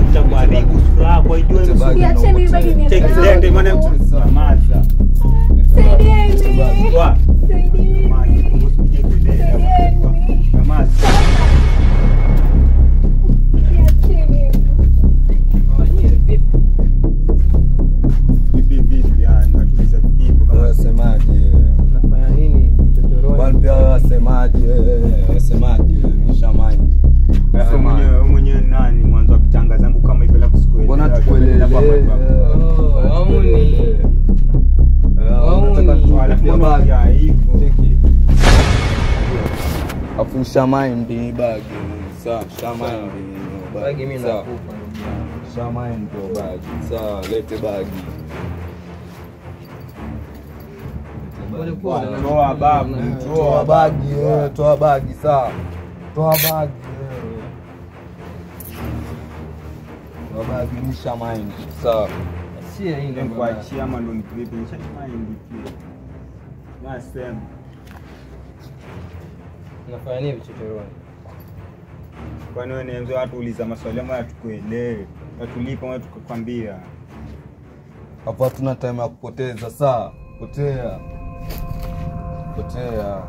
Nitakuharibu sura yako ijue. Niache mimi bagi ni. Cheki dende maana nyamaza. Saidieni. Saidieni. Nyamaza. Niacheni. Vipi yani natuliza vipi kama wasemaje? Unafanya nini chochoroni? Bwana pia wasemaje? Wasemaje? Nisha mind. Sasa mwenyewe mwenyewe nani mwanzo wa kitanga zangu kama hivyo alafu sikuelewa. Mbona tukuelewe? Wauni. Unataka ya hivyo. Cheki. Afu nisha mind bagi. Sawa, nisha mind. Bagi mimi nakupa. Nisha mind bagi. Sawa, lete bagi. Toa babu, toa bagi, toa bagi sawa. Toa bagi. Toa bagi nisha mind. Sawa. Achia hii ndio kuachia ama ndo nikivipi nisha mind pia. Nasema. Unafanya nini vichochoroni? Kwani wewe ni mzee watu uliza maswali ama hatukuelewi? Watulipa ama tukakwambia. Hapo hatuna time ya kupoteza sawa. Potea. Potea.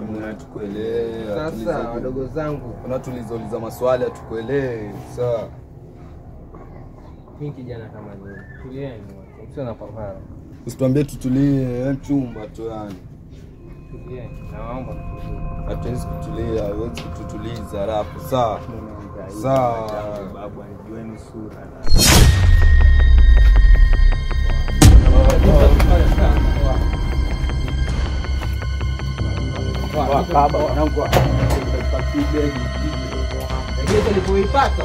Unatukuelewa. Sasa wadogo zangu, unatulizouliza maswali hatukuelewi. Sawa. Mimi kijana kama nyinyi. Tulieni watu. Msio na papara. Usituambie tutulie, mchumba tu yani. Tulieni. Naomba mtulie. Hatuwezi kutulia, huwezi kututuliza rapu. Sawa. Sawa. Babu anijueni sura. Baba wanangu lakini tulipoipata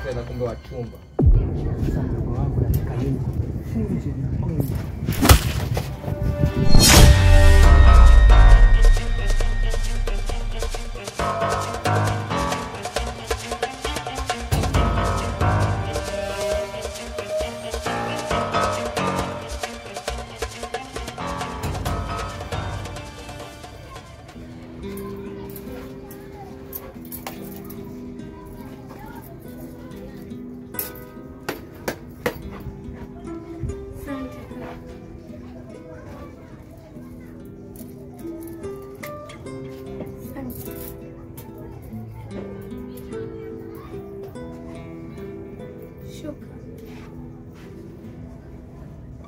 fedha kumbe wa chumba. Sasa mdogo wangu nataka nini?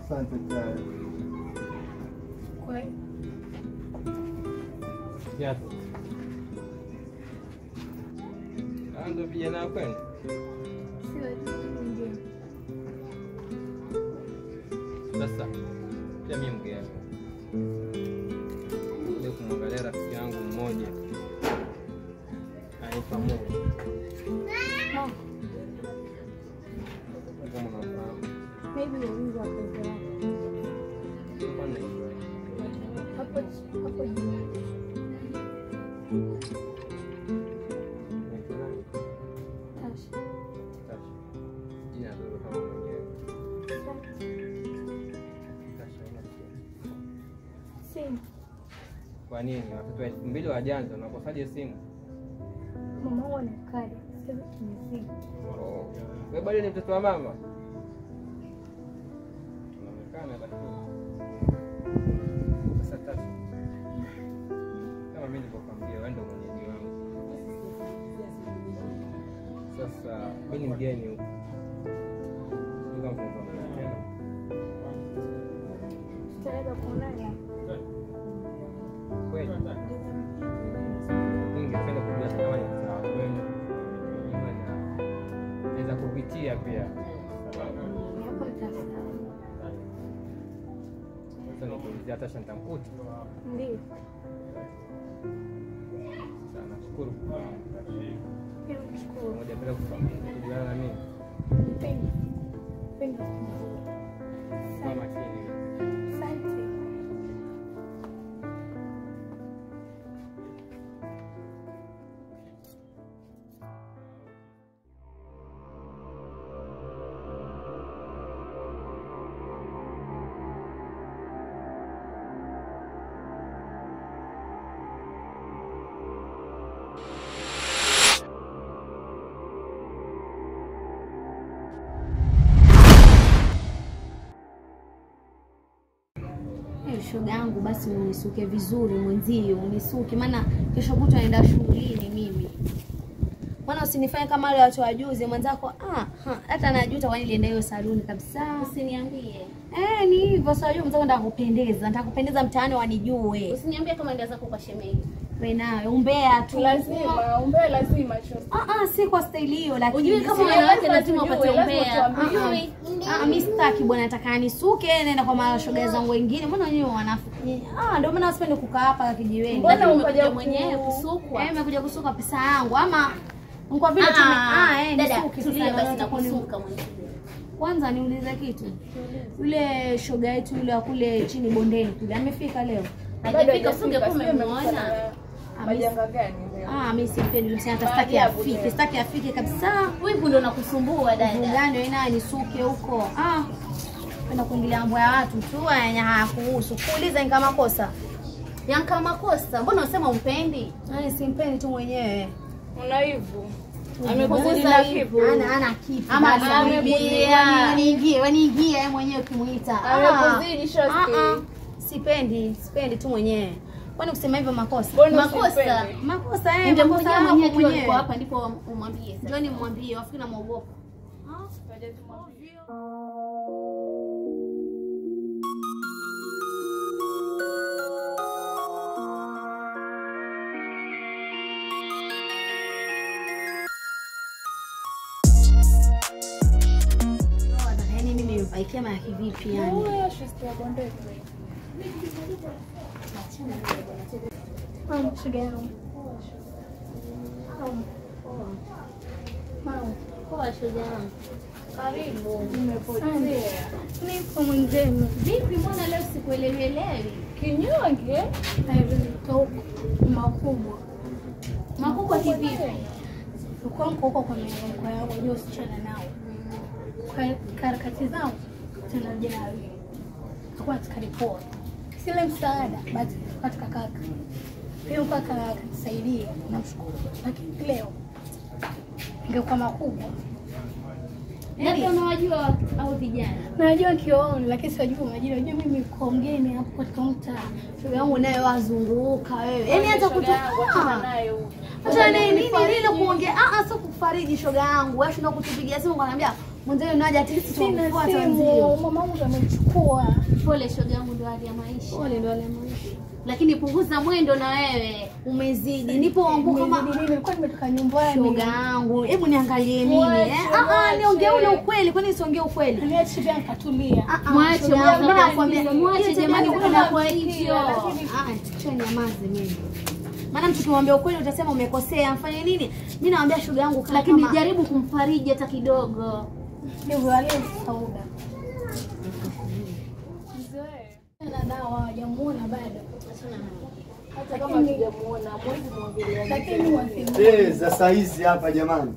Asante sana. Kwa hiyo Ando vijana kwenu? Sio ndio. Sasa pia mimi mgeni. Ndio kumwangalia rafiki yangu mmoja. Anaitwa Mo. Mo. Kama unafahamu. Maybe wewe wako. Hapo hapo juu. Tasha. Tasha. Jina zuri kama mwenyewe. Tasha una simu. Kwa nini watoto wa 2000 wajanja wanakosaje simu? Mama wangu ana kadi, siwezi kutumia simu. Oh. Wewe bado ni mtoto wa mama? Unaonekana lakini. Sasa Tasha, kama mimi nilivyokuambia wewe ndio mwenyeji wangu. Sasa mimi ni mgeni huku. Sijui kama tunafahamana tena. Tutaweza kuonana. Kweli? Ningependa kujua hata kama ni mtaa kwenu. Nijue na naweza kupitia pia. Ni hapo mtaa sawa. Sasa nikuulizia Tasha nitamkuta. Ndio. Sasa nashukuru. Pia nashukuru. Moja bila kujuana na mimi. Penda. Penda. Kwa makini. Asante. shoga yangu basi unisuke vizuri mwenzio, unisuke maana kesho kutwa naenda shughulini mimi. Maana usinifanye kama wale watu wajuzi mwenzako hata najuta kwa nini nilienda hiyo saluni kabisa. Usiniambie. Ni hivyo sasa unajua mwenzako nataka kupendeza, nataka kupendeza mtaani wanijue. Usiniambie kama ndio zako kwa shemeji. Wewe nawe umbea tu. Lazima, umbea lazima shosti. Si kwa staili hiyo lakini unajui kama wanawake lazima wapate umbea. Unajui? Mimi sitaki bwana, nataka nisuke nenda kwa mashoga zangu wengine. Mbona wenyewe wanafiki? Ndio maana sipendi kukaa hapa kijiweni. Mbona umekuja mwenyewe kusukwa? Nimekuja kusuka pesa yangu ama kwa vile tu dada tulie basi na kusuka mwenyewe. Kwanza niulize kitu. Yule shoga yetu yule wa kule chini bondeni kule amefika leo? Hajafika, usingekuwa umemuona. Majanga gani leo? Mimi simpendi yule msichana, sitaki afike, sitaki afike kabisa. Wivu ndio nakusumbua dada. Gani wewe naye nisuke huko? Kwenda kuingilia mambo ya watu tu yenye hayakuhusu. Kuuliza ni kama kosa. Yanka makosa. Mbona unasema umpendi? Yaani simpendi tu mwenyewe. Una wivu. Amekuzidi na kipu. Ana kipu. Ama amebia. Niingie, waniingie yeye mwenyewe ukimuita. Amekuzidi shosti. Sipendi tu mwenyewe. Kwani kusema hivyo makosa? Makosa. Makosa makosa mwenyewe yuko hapa ndipo umwambie. Njoo nimwambie, wafikiri namuogopa. Yaani mimi nimepaikia mara kivipi yani? Wewe shosti ya bondeni. Shoga yangu. Poa shoga yangu. Karibu. Nimepotea. Nipo mwenzenu. Vipi mbona leo sikuelewelewi? Kinyonge? Huko makubwa. Makubwa kivipi? Kwa huko kwa miongo yao wajua usichana nao. Kwa harakati zao tena vijana wawili. Kwa tukaripoti. Sile msaada but katika kaka. Pia kaka akatusaidia namshukuru. Lakini leo ingekuwa makubwa. Labda unawajua au vijana? Najua kioni lakini sijui majina. Unajua mimi kwa mgeni hapo katika mtaa. Shoga yangu naye wazunguka wewe. Yaani hata kutoka Acha nini nini kuongea? Sio kufariji shoga yangu. Wewe unataka kutupigia simu ukaniambia mwenzenu naje at least tumfuate wenzio. Mama wangu amechukua. Pole shoga yangu, ndio hali ya maisha. Pole ndio hali ya maisha. Lakini punguza mwendo na wewe. Umezidi. Nipo wangu kama nilikuwa nimetoka nyumbani. Shoga yangu, hebu niangalie mimi niongee ule ukweli, kwani siongee ukweli? Niache pia nikatulia. Mwache mbona nakwambia mwache jamani, kuna kwa hivyo. Acha nyamaze mimi. Maana mtu kimwambia ukweli utasema umekosea, mfanye nini? Mimi naambia shoga yangu lakini jaribu kumfariji hata kidogo. Ndivyo alivyo Sauda. Na dawa hajamuona bado. Hata kama hatujamuona, mwezi mwongelea. Lakini wasimu. Za saa hizi hapa jamani.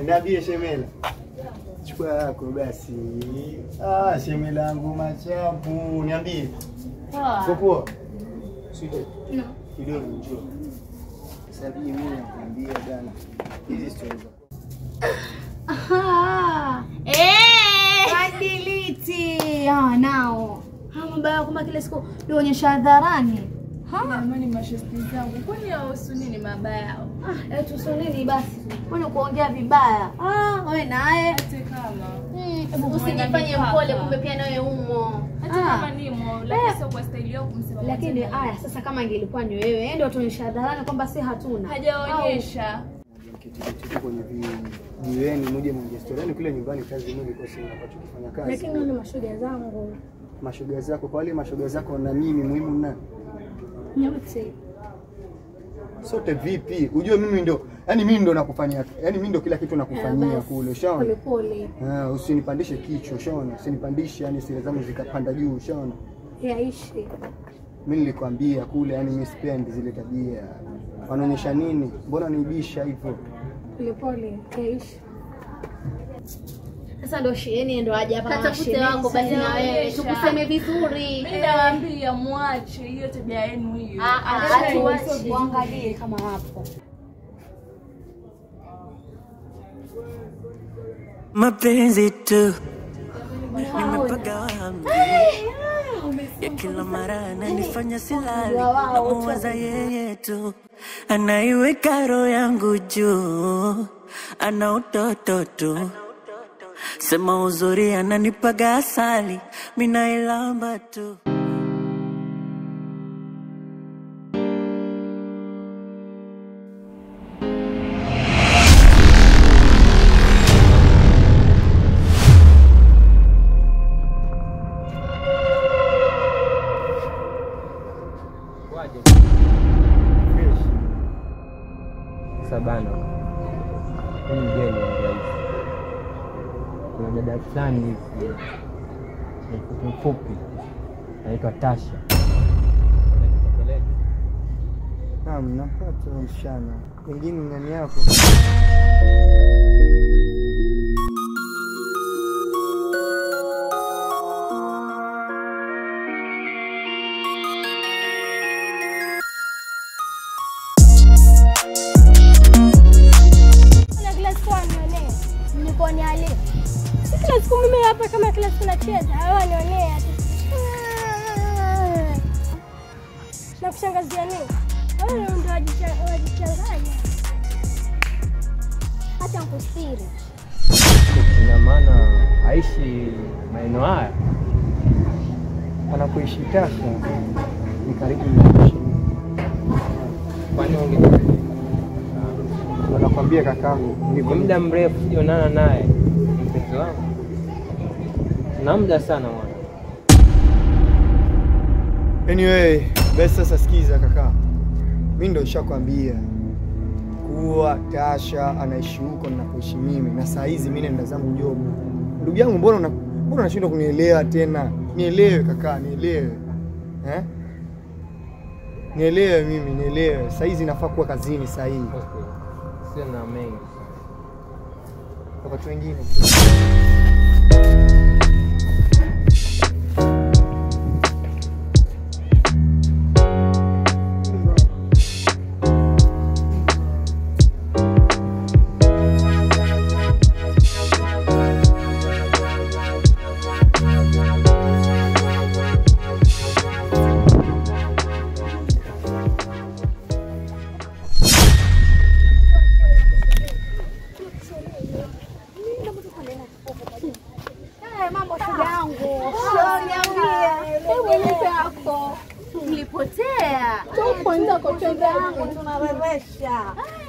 Niambie shemela. Chukua yako basi. Shemela yangu machapu. Niambie. Poa. Poa. Sije. No. Kidogo njoo. Sababu mimi nakwambia bana. Hizi stories. Badiliti. Nao. Mabaya kama kile siku ndio onyesha hadharani. Jamani mashosti zangu, kwani hawahusu nini mabaya yao? Tuhusu nini basi? Kwani kuongea vibaya? Wewe naye. Hata kama. Usijifanye mpole kumbe pia nawe umo. Hata kama nimo, lakini sio kwa staili yao kumsema. Lakini haya sasa kama ingelikuwa ni wewe, ndio tuonyesha hadharani kwamba si hatuna. Hajaonyesha. Kitu kwenye vijiweni mje mwingie story. Yaani kule nyumbani kazi nyingi kwa sababu unapata kufanya kazi. Lakini wale mashoga zangu. Mashoga zako, kwa wale mashoga zako na mimi muhimu na nyote. Sote vipi? Unajua mimi ndo, yani mimi ndo nakufanyia. Yani mimi ndo kila kitu nakufanyia kule, ushaona? Pole pole. Usinipandishe kichwa, ushaona? Usinipandishe yani siri zangu zikapanda juu, ushaona? Yaishi. Mimi nilikwambia kule yani mimi sipendi zile tabia. Wanaonyesha nini? Mbona niibisha hivyo? Pole pole, yaishi. Sasa ndo sheni ndo aje hapa katafute wako basi na wewe tukuseme vizuri. Mimi nawaambia muache hiyo tabia yenu hiyo. Atuache uangalie kama wapo. Mapenzi tu nimepaka. Ya kila mara ananifanya silali, namuwaza yeye tu, anaiweka roho yangu juu, ana utoto tu, sema uzuri ananipaga asali, mimi nailamba tu. Bana, mimi mgeni wa rais. Kuna dada fulani hivi mfupi anaitwa Tasha. Naam, napata msichana. Pengine nani yako? Kila siku mimi hapa kama kila siku nacheza, hawa nionea tu. Na kushangazia nini? Wao ndio wajichanganya. Hata nikusiri. Ina maana aishi maeneo haya. Anapoishi Tasha ni karibu na kuishi. Kwani ungenipeleka? Wanakwambia kakangu, ni muda mrefu sijaonana naye. Mpenzi wangu. Na muda sana mwana. Anyway, basi sasa sikiza kaka. Mimi ndio nishakwambia kuwa Tasha anaishi huko ninakoishi mimi, na saa hizi mimi naenda zangu job. Ndugu yangu, mbona unashindwa kunielewa tena? Nielewe kaka, nielewe. Eh? Nielewe mimi, nielewe. Saa hizi nafaa kuwa kazini saa hii. Okay. Sina mengi sana. Wakati wengine.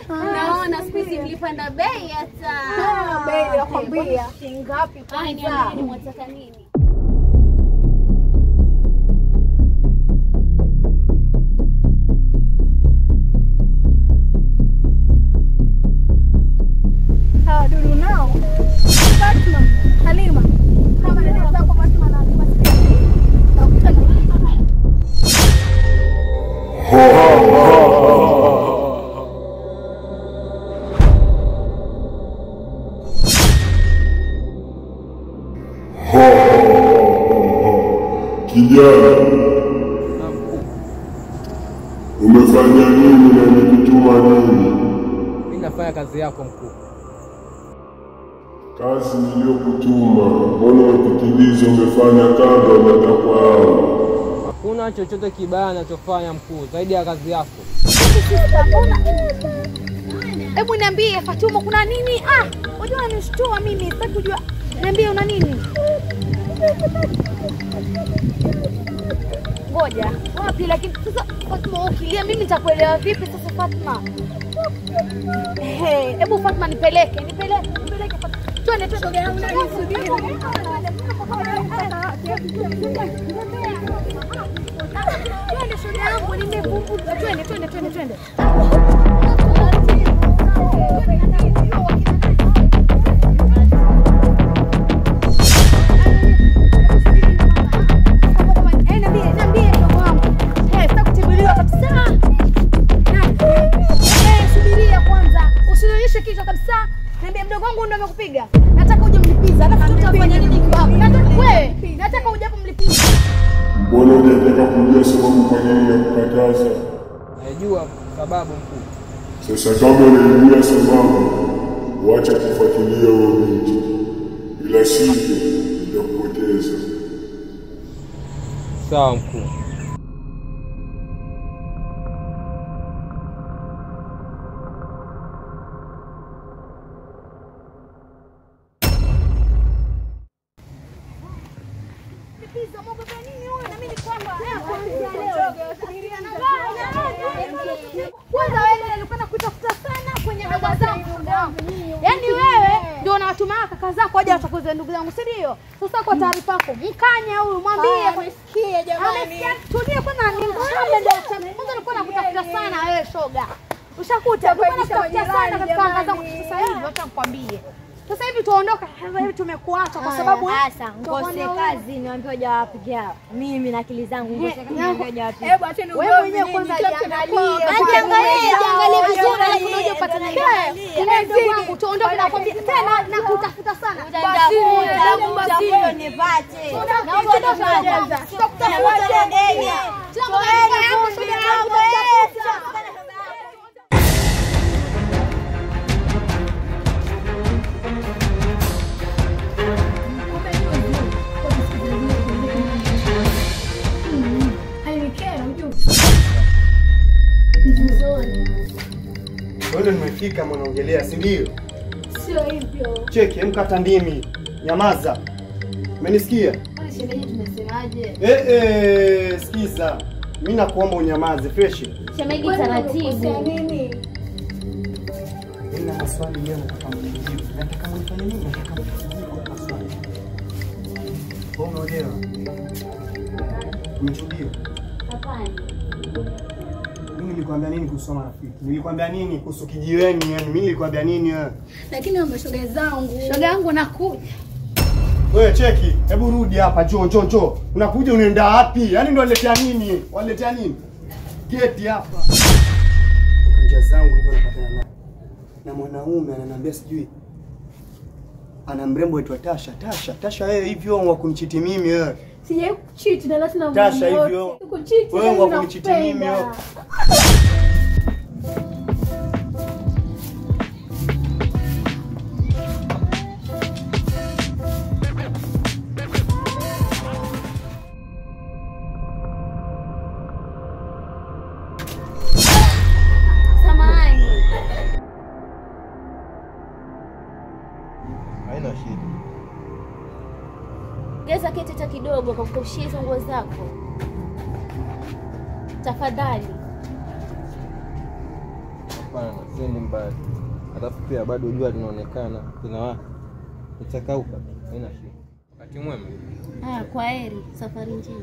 Naona siku hizi mlipanda bei hata. Bei nakwambia. Ngapi kwanza? Ni mwataka nini? Hawa dudu nao. Fatma, Halima. Kama ndio zako Fatma na Halima. Kijana, umefanya nini na nikutuma nini? Mimi nafanya kazi yako mkuu. Kazi niliyokutuma, mbona ukitimiza umefanya kando na matakwa yao? Hakuna chochote kibaya anachofanya mkuu zaidi ya kazi yako. Hebu niambie Fatuma, kuna nini? Ah, unajua unanishtua mimi, sitaki kujua. Niambie una nini? Ngoja, wapi lakini sasa Fatuma ukilia mimi nitakuelewa vipi sasa Fatuma? Hey, hebu Fatuma nipeleke, nipeleke, nipeleke Fatuma. Twende twende. Twende shoga yangu, nimekumbuka. Twende twende twende twende. Kichwa kabisa. Niambie mdogo wangu ndio amekupiga. Nataka uje mlipiza. Alafu tutafanya nini kwa hapo? Nataka wewe. Nataka uje hapo mlipiza. Mbona hujataka kujua sababu kwa nini nakukataza? Najua sababu mkuu. Sasa kama unajua sababu, wacha kufuatilia huyo binti. Ila sivyo nitakupoteza. Sawa mkuu. Kwanza wewe nilikuwa nakutafuta sana kwenye ndoa zangu. Yaani wewe ndio unawatuma kaka zako waje watakoze ndugu zangu, si ndio? Sasa kwa taarifa yako, mkanye huyu mwambie amesikia jamani. Amesikia, tulie kwanza nimshabe ndio. Kwanza nilikuwa nakutafuta sana wewe shoga. Ushakuta nilikuwa nakutafuta sana katika anga zangu sasa hivi, acha nikwambie. Sasa hivi tuondoka, sasa hivi tumekuacha kwa sababu sasa ngose kazi niambiwa hajawapigia. Mimi na akili zangu ngose kazi niambiwa hajawapigia. Hebu acheni ugomvi. Wewe mwenyewe kwanza jiangalie. Jiangalie vizuri alafu unajua upate na ile. Ndugu wangu tuondoke na kwambia tena na kutafuta sana. Basi basi nipate. Na uondoke. Tutakutafuta ndege. Wewe nimefika mnaongelea, si ndio? Sio hivyo. Cheki, mkata ndimi. Nyamaza. Umenisikia? Kwani shemeji tumesemaje? Sikiza. Mimi nakuomba unyamaze fresh. Shemeji taratibu. Nini? Nina maswali leo nataka mnijibu. Nataka mnifanye nini? Nataka mnijibu maswali. Wewe umeolewa? Umechumbia? Hapana. Mimi nilikwambia nini kuhusu marafiki? Nilikwambia nini kuhusu kijiweni? Yani mimi nilikwambia nini wewe? Lakini wewe shoga zangu. Shoga yangu nakuja. Wewe cheki, hebu rudi hapa, njoo njoo njoo. Unakuja unaenda wapi? Yaani ndio waletea nini? Waletea nini? Geti hapa. Njia zangu nilikuwa napatana naye. Na mwanaume ananiambia sijui ana mrembo aitwa Tasha. Tasha, Tasha wewe hivyo wa kunichiti mimi wewe. Sijawahi kucheat na lazima Tasha hivyo. Kucheat. Wewe wa kunichiti mimi wewe. Samahani. Haina shida. Geza keti hata kidogo kwa kukaushia hizo nguo zako. Tafadhali. Hapana, siendi mbali. Alafu pia bado jua linaonekana linawaka. Itakauka. Haina shida. Wakati mwema. Haya, kwaheri, safari njema.